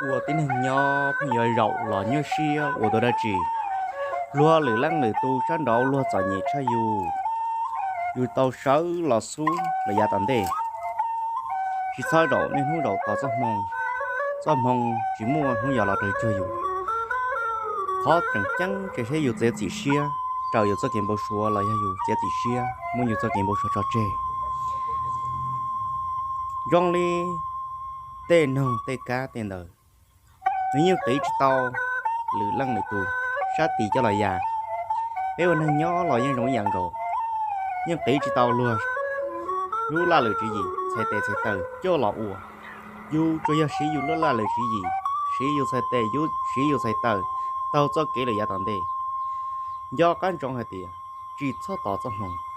Ua tib neeg nyob pheej yuav zaum los nyuaj siab ua dua dab tsi? Luag lwm leej lwm tus sab nraud luag txom nyem tshaj yus, yus tau sawv los xub lawm yav tom ntej. Tsis txhob zaum niaj hnub zaum tos txoj hmoo, txoj hmoo tsis muaj hnub yog los raws cuag yus. Qhov tseem ceeb tseem seb yus txiav txim siab raws yus txoj kev npau suav los yog yus txiav txim siab muab yus txoj kev npau suav tso tseg. Zoo li tej noog tej kab tej ntawd, nws yeej qiv tsis tau lwm leej lwm tus sab tis coj los ya. Peb ua neeg nyob los yeej zoo ib yam nkaus, yeej qiv tsis tau luag lub laj lwm tswv yim txhais tes txhais taw coj los ua. Yus tsuas yog siv yus lub laj lwm tswv yim, siv yus txhais tes, yus siv yus txhais taw taug txoj kev lawm yav tom ntej. Nco qab ntsoov hais tias tsis txhob tos txoj hmoo.